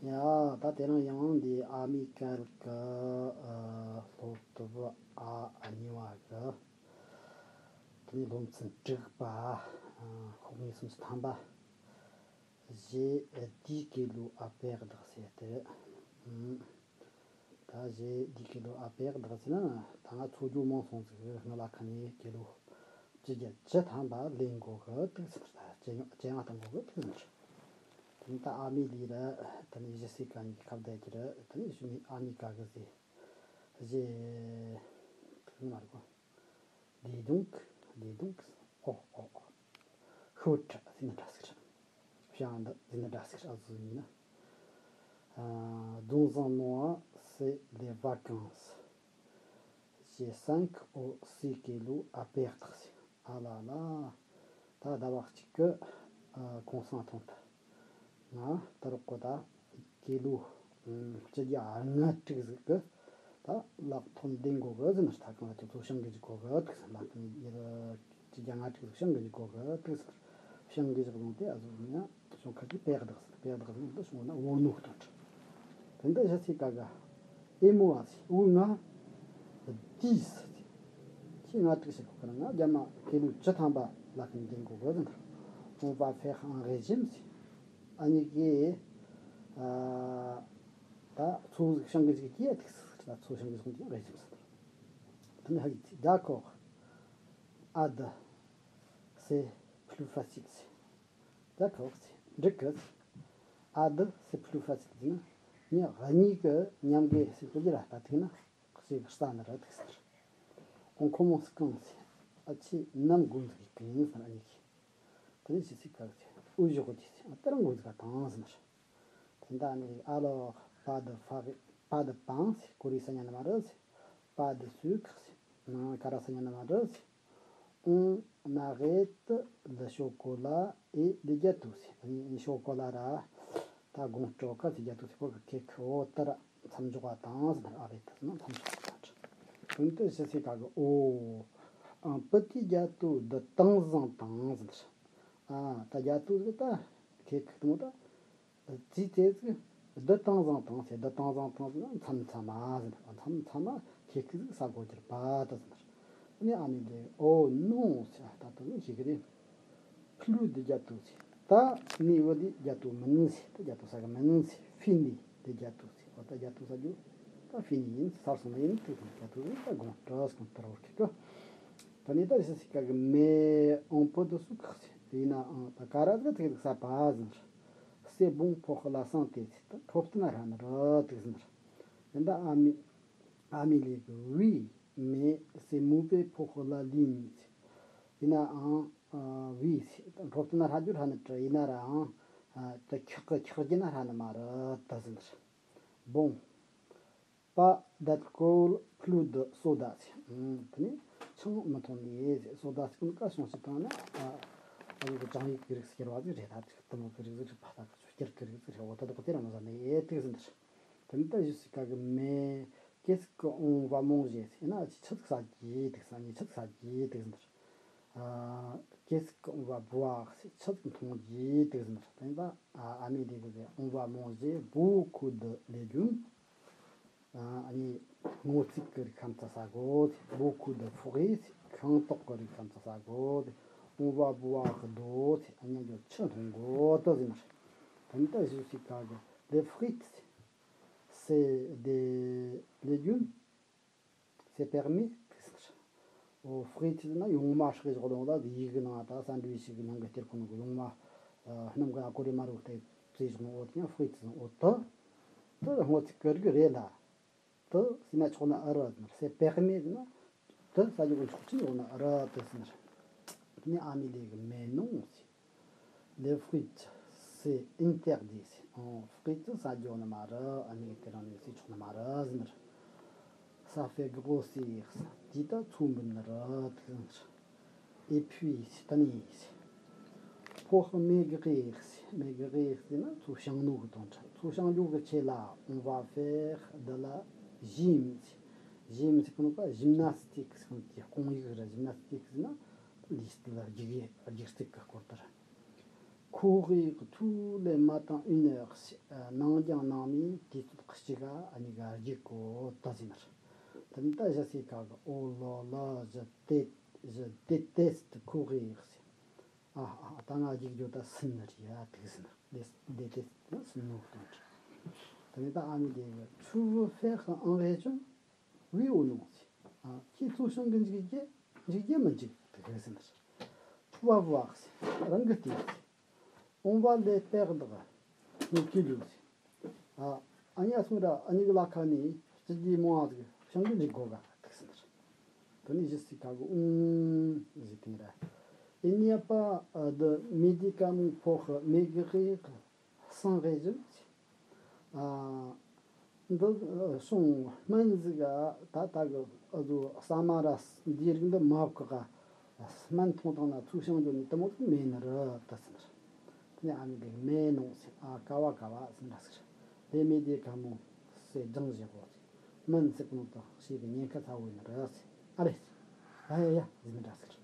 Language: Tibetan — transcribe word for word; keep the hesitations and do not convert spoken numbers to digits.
ཡ། ད་དེ་རིང་ཡང་འདི་ཨ་མའི་སྐད་རིགས་ཀྱི་ཨ་སློབ་དེབ་ཨ་གཉིས་པ་གི་དེ་ནས་སློབ་ཚན་དྲུག་པ། ཨ་ཤོག་ངོས་སུམ་ཅུ་ཐམ་པ། J'ai dix kilos à perdre ཟེར་ཏེ། ཨུམ། ད་j'ai dix kilos à perdre ཟེར་ན་ད་ང་འཚོ་རྒྱུ་མང་སོང་ཟིག་སྔོན་ལ་ཁ་ནས་ཀི་ལོ་བཅུ་བརྒྱད་ཅུ་ཐམ་པ་ལེན་དགོས་གི་འདུག་ཟེར། ད་ཇེ་ཉུང་ཇེ་ཉུང་གཏོང་དགོས་གི་འདུག་ཟེར། དེ་ནས་ད་ཨ་མའི་ལུས་ར་དེ་ནས་je sais quoi གཉིས་ཀྱི་ཁ་བརྡ་གྱི་ར། དེ་ནས་je me- ཨ་མའི་སྐད་གི་ཟེར། j'ai དེ་ནས་མ་རེད་གོ། Dis donc, dis donc. ཨོ་ཨོ་ཨོ། ཤོད་དྲ་ཟིན་ན་འདྲ་ཟིག་རེད། བྱ་འདི་ཟིན་ན་འདྲ་ཟིག་རེད། ཨ་ཟུ་ཡིན་ན། ཨ། Dans un mois, c'est les vacances. J'ai cinq ou six kilos à perdre. ཨ་ལ་ལ། ད་ཟླ་བ་གཅིག་གི་ཨ་གུང་སེང་ཐོན་ཐལ། ང་ད་རོགས་གོ་ད་ཀི་ལོ་ཨ་བཅུ་བརྒྱ་ལྔ་དྲུག་ཟིག་གི་ད་ལག་ཐོག་ལེན་དགོས་གི་ཟེར་ན། ད་གང་ལ་ཁྱོད་ཚོ་བྱང་གི་འཇུག་གོ་གི་འདུག་ཟེར། ལག་ཐོག་ཡར་བཅུ་བརྒྱ་ལྔ་དྲུག་ཟིག་བྱང་གི་འཇུག་གོ་གི་འདུག་ཟེར། བྱང་གི་འཇུག་ལོང་དེ་ཨ་ཟུ་ཡིན་ན་བྱང་ཁ་གི་perdre ཟེར། perdre ཟེར་ན་འདི་བྱུང་ན་བོར་ནོ་གི་དོན་རེད། དེ་འདི་je sais quoi ག་et moi ཟེར། འུ་ང་dix ཟེར། ཁྱེད་ལྔ་དྲུག་བྱེད་གོ་གི་ན་ང་རྒྱ་མ་ཀི་ལོ་བཅུ་ཐམ་པ་ལག་ཁྱེར་འདོན་དགོས་གི་ཟེར། On va faire un régime ཟེར། ཨ་ནི་གི་ཨ་ད་ཚོ་ཟིག་བྱང་གི་ཟིག་སྐྱེ་ཐུག་ཟིག་ད་ཚོ་བྱང་གི་ཟིག་སྐྱེ་རེད་ཟེར། དེ་ནས་ཧ་གི་ཚིག D'accord, aide, c'est plus facile ཟེར། D'accord ཟེར། འགྲིག་གི་ཟེར། Aide, c'est plus facile ཟེར་ན་ངས་གཉིས་ཀྱི་མཉམ་གི་ཟེར་གི་ར། ད་ཐུག་ན་ཞིག་རྩ་ནི་ར་ཐུག་ཟེར། On commence quand ཟེར། ཨ་ཆི་ནམ་འགོ་འཛུགས་གི་ཡིན་ཟེར། ཨ་ནི་གི་དེ་ནས་je sais quoi ཟེར། Aujourd'hui ཟེར། ཨ་ད་རང་འགོ་འཛུགས་ག་དང་ཟེར། དེ་འདྲ་ནི་alors pas de farine, pas de pain ཟེར། ཀོ་རི་ཟ་ཉན་ནི་མ་རེད་ཟེར། Pas de sucre ཟེར། ནང་ཁ་ར་ཟ་ཉན་ནི་མ་རེད་ཟེར། On arrête le chocolat et les gâteaux ཟེར། ཨ་ནི་ཤོ་ཀོ་ལ་ར་ད་དགོང་དྲོ་ཁ་ཟེར། gâteau ཟེར་བོད་ཀྱི་ཁེག་འོ་དེ་ར་མཚམས་འཇོག་པ་དང་ཟེར། arrête ཟེར་ན་མཚམས་འཇོག་པ་དང་། དོན་དུ་je sais quoi གི་oh, un petit gâteau de temps en temps ཟེར། ཨ་ད་gâteau ཟེར་ད་ཁེག་དེ་མོ་ད། ཙི་ཙི་ཟིག de temps en temps ཟེར། de temps en temps ཟེར་ན་མཚམས་མཚམས་མ་ཟེར། མཚམས་མཚམས་མ་ཁེག་ཟིག་ཟ་དགོས་རྒྱུ་རེད་པ་ད་ཟེར། ཨ་ནི་ཨ་མའི་ལུས། Oh non ཟེར། ད་དེ་ནི་ཁེག་རེད། Plus de gâteau ཟེར། ད་ནི་འོ་དེ་gâteau མིན་ཟེར། ད་gâteau ཟ་གི་མིན་ཟེར། Fini les gâteaux ཟེར། འོ་ད་gâteau ཟ་རྒྱུ་ད་fini ཡིན། ཟ་སོང་ན་ཡིན། དེ་དང་gâteau ཟིག་ད་དགོང་དྲོ་སོང་དར་བར་ཁེག་གི། ད་ནི་ད་je sais quoi གི mais un peu de sucre ཟེར། ཡིན་ནའང་ད་ཀ་ར་ཟིག་ཐིག་ཟ་པ་ཟེར། C'est bon pour la santé ཟེར། ད་འཕྲོད་བསྟེན་ལ་རག་ནི་རེད་དེ་ཟེར། དེ་འདྲ་ཨ་མའི་ཨ་མའི་ལུས་གི oui, mais c'est mauvais pour la ligne ཟེར། ཡིན་ནའང་ཨ་oui ཟེར། ད་འཕྲོད་བསྟེན་ལ་རག་རྒྱུ་རག་ནི་རེད། ཡིན་ན་རའང་ཨ་ད་འཁྱག་གི་འཁྱག་རྒྱུ་ན་རག་ནི་མ་རེད་དེ་ཟེར། Bon, pas d'alcool, plus de soda ཟེར། ཨང་། དེ་ནས་ཆང་མི་འཐུང་ནི་ཟེར། སོ་ད་ཟེར་གོ་ནོ་ཀ་གཞུང་ཞིག་བཏང་ན་ཨ་ཨ་ཟུག་གི་ཅང་ཡིག་གི་རིགས་སུ་ཁྱེར་བ་ཟིག་རེད། ད་ཅིག་དེ་མོ་གི་རིགས་ཟིག་རེད་པ། ད་གི་ཆུ་སྐྱར་གི་རིགས་ཟིག་རེད། འོ་ད་དོག་དེ་ར་མི་ཟ་ནི་ཨེ་དེ་ཟིན་དེ་རེད། དེ་ནས་ད་je sais quoi གི mais qu'est-ce qu'on va manger ཟེར་ན། ཆི་ཟིག་ཟ་རྒྱུ་དེ་ཟེར། ངས་ཆི་ཟིག་ཟ་རྒྱུ་དེ་ཟིན་དེ་རེད། ཨ། Qu'est-ce qu'on va boire ཟེར། ཆི་ཟིག་འཐུང་རྒྱུ་དེ་ཟིན་དེ་རེད། དེ་ནས་ད་ཨ་ཨ་མའི་ལུས་གི་on va manger beaucoup de légumes ཨ་ནི་སྔོ་ཚིག་གི་རིགས་ཁམ་ཚ་ཟ་དགོས། beaucoup de fruits ཤིང་ཏོག་གི་རིགས་ཁམ་ཚ་ཟ་དགོས། On va boire d'eau ཨ་ནི་ཡང་ཆུ་འཐུང་དགོས་དེ་ཟེར། དེ་ནས་ད་je sais quoi གི les frites c'est des légumes, c'est permis དེ་ཟེར། འོ་frites ཟེར་ན་ཡོང་མ་སྲེག་བཞག་ལོང་ད། ཡིག་གི་ནང་ད་sandwich གི་ནང་གི་སྟེར་གོ་ནོ་གི་ཡོང་མ་ཨ་སྣུམ་གི་ཨ་ཀོ་རེ་མ་རུ་དེ་བཙོས་བཞག་ནོ། འོ་དེ་ཡང་frites ཟེར། འོ་དེ་དེ་སྔོ་ཚིག་གི་རིགས་རེད་ལ། དེ་ཟོས་ན་ཆོག་ནི་ཨེ་རེད་ཟེར། c'est permis ཟེར་ན་དེ་ཟ་རྒྱུ་གི་ཆོག་མཆན་ཡོད་ནི་ཨེ་རེད་དེ་ཟེར། དེ་ནས་ཨ་མའི་ལུས་གི mais non ཟེར། Les frites c'est interdit ཟེར། ཨང་། frites ཟ་རྒྱུ་ནི་མ་རེད། ཨ་ནི་དེ་རིང་ནས་ཟོས་ཆོག་ནི་མ་རེད་ཟེར། Ça fait grossir ཟེར། དེས་ད་ཚོ་འབུད་ནི་རེད་དེ་ཟེར། Et puis ཟེར། དེ་ནས་ཟེར། Pour maigrir ཟེར། maigrir ཟེར་ན་ཚོ་བྱང་ནོ་གི་དོན་རེད། ཚོ་བྱང་རྒྱུ་གི་ཆེད་ལ་on va faire de la gym ཟེར། gym ཟེར་གོ་ནོ་ཀ་gymnastique ཟེར་གོ་ནོ་གི་རྐང་ཡིག་རེད། gymnastique ཟེར་ན་ལུས་རྩལ་རྒྱུག་ཡས་རྒྱུག་རྩལ་གི་སྐོར་དེ་རེད། Courir tous les matins une heure, ནང་རྐྱང་ནང་མི་དུས་ཚོད་གཅིག་ག་ཨ་ནི་ག་རྒྱུག་གོ་ད་ཟེར་ནི་རེད། དེ་ནི་ད་ཞི་སི་ཁ་གི Oh là là, je dé- je déteste courir ཟེར། ཨ་ཨ་ད་ང་རྒྱུག་རྒྱུ་ད་སུན་ནི་རེད་ཡ་དུག་ཟེར་ནི་རེད། Déteste ནི་སུན་ནོ་གཏོང་རེད། དེ་ནི་ད་ཨ་མི་དེ་གི Tu veux faire un régime? Oui ou non ཟེར། ཨ་ཁྱེད་ཚོ་ཤང་གི་འཇིག་རྒྱུ་འཇིག་རྒྱུ་མི་འཇིག་དུག་ཟེར་ནི་རེད། Tu vas voir ཟེར། རང་གི་ལྟོས་ཟེར། On va les perdre nos kilos ཟེར། ཨ་ཨ་ཉ་སུང་ར་ཨ་ཉི་གི་ལ་ཁ་ནི་སྤྱི་ལྡེ་མང་ང་ཟིག་ཤང་གི་འཇིག་གོ་ག་དུག་ཟེར་ནི་རེད། དེ་ནི་ཞི་སི་ཁ་གི་ཨུང་ཟེར་དེ་ར། Il n'y a pas de médicament pour maigrir sans régime ཟེར། ཨ་འདི་སོང་སྨན་ཟིག་ག་ད་ད་གི་ཨ་ཟོ་ཟ་མ་ར་འདིའི་རིགས་འདི་མ་བབ་གི་ག་སྨན་འཐུང་བཏང་ན་ཚུགས་ཤིང་འགྱོ་ནི་དེ་མོ་ཟིག་མེད་ནི་རེད་ད་ཟེར་ནི་རེད། དེ་ནས་ཨ་མི་དེ་གི་Mais non ཟེར། ཨ་ཀ་བ་ཀ་བ་ཟེར་འདྲ་ཟིག་རེད། Les médicaments c'est dangereux ཟེར། སྨན་ཟེར་གི་ནོ་ད་ཤི་གི་ཉེན་ཁ་ཚ་བོ་ཡིན་ནི་རེད་ཟེར། ཨ་རེད་ཟེར། ཡ་ཡ་ཡ་ཟེར་ནི་འདྲ་ཟིག་རེད།